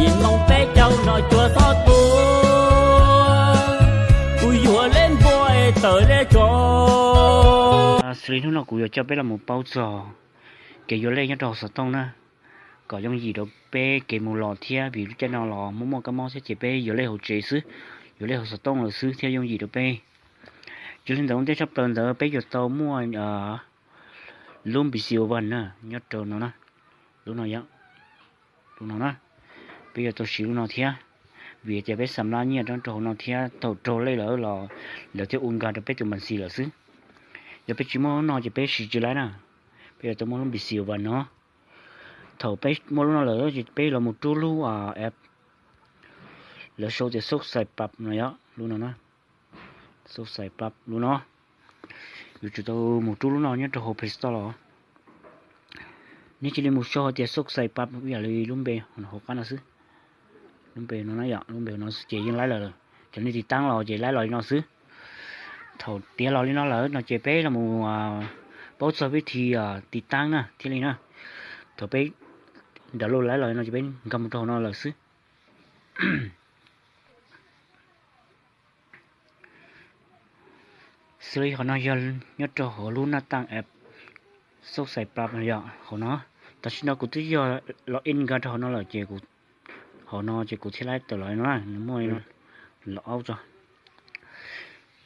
Yim moos peb caug no cuag txhob tuag, kuv yuav lej npua es tawm lej tsov. Xws li hnub no kuv yuav coj peb los mus paub txog kev yuav lej nyob rau hauv xov tooj na, kom yooj yim rau peb kev mus los thiab vim lub caij no los muaj muaj kab mob thiab ces peb yuav lej hauv tsev xwb, yuav lej hauv xov tooj lawm xwb thiaj yooj yim rau peb. Yog li ntawd ua ntej tshaj plaws ntawd peb yuav tau muaj lub npis xi ua vaj na, nyob rau no na, lub no yog, lub no na, peb yuav tau siv lub no thiab, vim tias peb xa mlab nyiaj rau hauv no thiab thaum raug lej lawm los lawv thiaj ua nkag rau peb tus npas xis lawm xwb. Yog peb tsis muaj lub no ces peb siv tsis laib na, peb yuav tau muaj lub npis xi ua vaj no. Thaum peb muaj lub no lawm ces peb los mus rub lub app lawv sau tias Xauj Xais Pab no yog lub no na, Xauj Xais Pab lub no. Yuav tsum tau mus rub lub no nyob rau hauv Play Store los. Nej cia li mus sau tias Xauj Xais Pab ib yam li lub npe hauv qab no xwb. Lub npe no na yom, lub npe no xwb ces yeej laib lawm. Cov nej tiv taab los ces laib los li no xwb. Thaum tiav los li no lawm no ces peb los mus paub txog vib thi tiv taab na thiaj li na. Thaum peb download laib los li no ces peb nkag mus rau hauv no lawm xwb. Xws li qhov no yog nyob rau hauv lub nab taaj app Xauj Xais Pab yom, hauv no. Tam sim no kuv twb yog log in nkag rau hauv no lawm ces hauv no ces kuv thiaj laib tawm los li no na, nws muaj li no, los aub tso.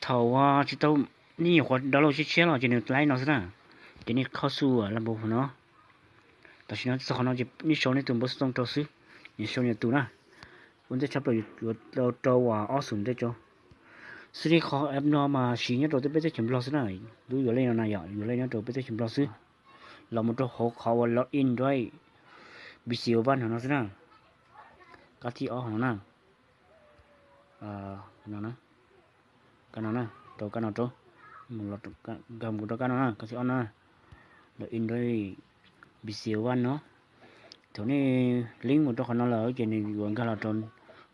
Thaum tsis tau, nej nyuam qhuav download tshiab tshiab los ces nws laib no xwb na, ces nej khoj xu lab npau hauv no. Tam sim no txog qhov no ces nej sau nej tus npawb xov tooj rau xwb, nej sau nej tus na. Ua ntej tshaj plaws yuav rau ob xum ntej rau. Xws li qhov app no mas siv nyob rau peb teb chaws Nplog xwb na, lub yuav lej no na yom, yuav lej nyob rau peb teb chaws Nplog xwb. Los mus rau hauv qhov uas log in rau npis xi ua vaj no xwb na. Kab thib ob hauv no na. Kab no na, rau kab no rau, nkag mus rau kab no na, kab thib ob na, log in rau npis xi ua vaj no. Thaum nej link mus rau qhov no lawm ces nws yuav nkag los rau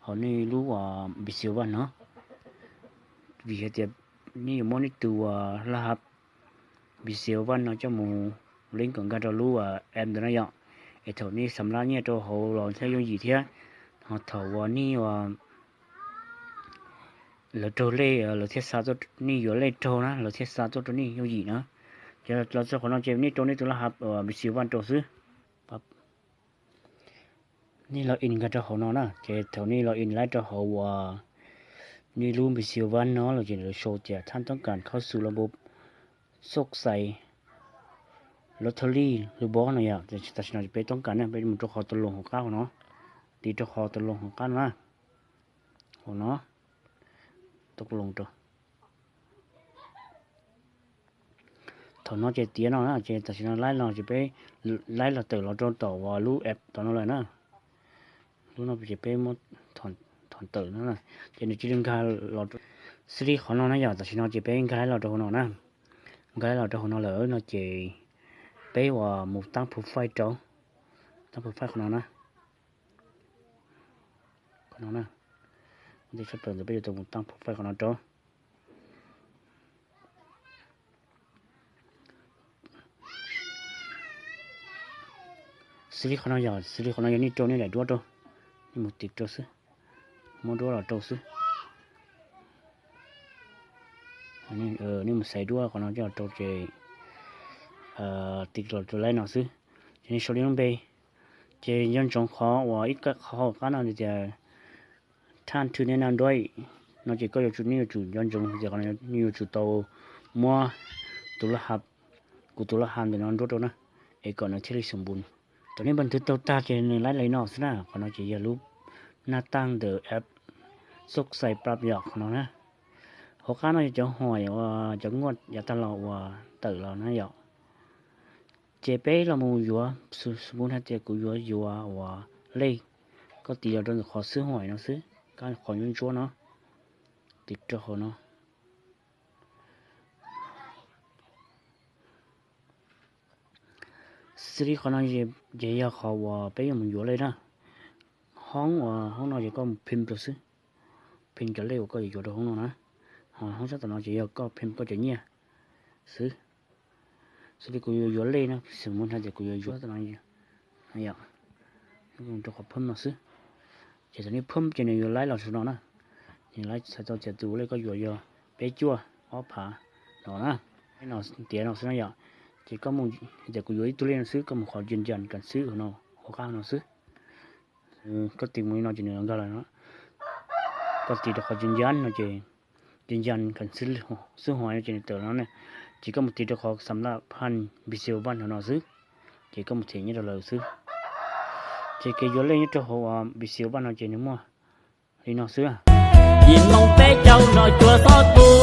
hauv nej lub npis xi ua vaj no. Vim hais tias nej yuav muab nej tus laj hab npis xi ua vaj no coj mus link kom nkag rau lub app ntawd na yom, es thaum nej xa mlab nyiaj rau hauv los thiaj yooj yim thiab. Ho thaum uas nej lawv raug lej lawv thiaj xa, nej yuav lej raug na lawv thiaj xa tuaj rau nej yooj yim na. Ces los txog qhov no ces nej rau nej tus laj hab npis xi ua vaj rau xwb. Nej log in nkag rau hauv no na, ces thaum nej log in laib rau hauv uas nej lub npis xi ua vaj no los ces lawv sau tias thaj toob kas khoj xu lab npau Xauj Xais Lottery lub npau no yom. Tam sim no ces peb toob kas na, peb mus rau qhov tus loos hauv qab hauv no, tiv rau qhov tus loos hauv qab no na, hauv no, tus loos rau. Thaum no ces tiav no na, ces tam sim no laib los ces peb laib los tawm los rau tom uas lub app tom no lawm na. Lub no ces peb muab thom tawm no, ces nws cia li nkag los. Xws li qhov no na yom, tam sim no ces peb nkag laib los rau hauv no na. Nkag laib los rau hauv no lawm no ces peb uas mus taab profile rau, taab profile qhov no na. Qhov no na, ua ntej tshaj plaws ntawd peb yuav tau mus taab profile qhov no rau. Xws li qhov no yog, xws li qhov no yog nej rau nej daim duab rau, nej mus tiv rau xwb, muab duab los rau xwb. Nej mus xaiv duab qhov no coj los rau ces tiv los rau laib no xwb. Ces nej sau nej lub npe, ces nco ntsoov qhov uas ib qhov hauv qab no tias thaj thwj nej naj nruab no ces koj yuav tsum, nej yuav tsum nco ntsoov tias qhov no nej yuav tsum tau muab tus laj hab, kuv tus laj hab ntawm no nruab rau na, es kom nws thiaj li xum npus. Thaum nej npaj nthwv tau tag ces nws laib li no xwb na. Qhov no ces yog lub naj taaj ntawm app Xauj Xais Pab yom, qhov no na. Hauv qab no yog cov huam uas cov nguaj yav tag los uas tawm los na yom. Ces peb los mus yuav, xws li hais tias kuv yuav yuav uas lej, koj tiv los rau ntawm qhov xwb huam no xwb, kab qhov ntsuab ntsuab no, tiv rau hauv no. Xws li qhov no ces yog qhov uas peb yuav mus yuav lej na. Hoob uas hoob no ces koj mus phim rau xwb, phim cov lej uas koj yuav yuav rau hoob no na. Ho hoob sab tom no ces yog koj phim koj cov nyiaj xwb. Xws li kuv yuav yuav lej na, xws li hais tias kuv yuav yuav tom no, yog rau qhov phim no xwb. Ces thaum nej phwb ces nws yuav laib los saum no na. Nws laib txhais tau tias tus lej koj yuav yog peb cuaj ob phav no na. No tiav no xwb no yom. Ces koj mus, tias kuv yuav ib tug lej no xwb, koj mus qhovยืนยัน kas xwb no, hauv qab no xwb. Koj tiv mus li no ces nws nkag los no. Koj tiv rau qhovยืนยัน no cesยืนยัน kas xwb, xwb hos no ces nws tawm no ne. Ces koj mus tiv rau qhov สำหรับผ่าน Payzal Bank no xwb. Ces koj mus them nyob rau lawv xwb. Ces kev yuav lej nyob rau hauv Payzal Bank no ces nws muaj li no xwb. Yim moo peb caug no cuag txhob tu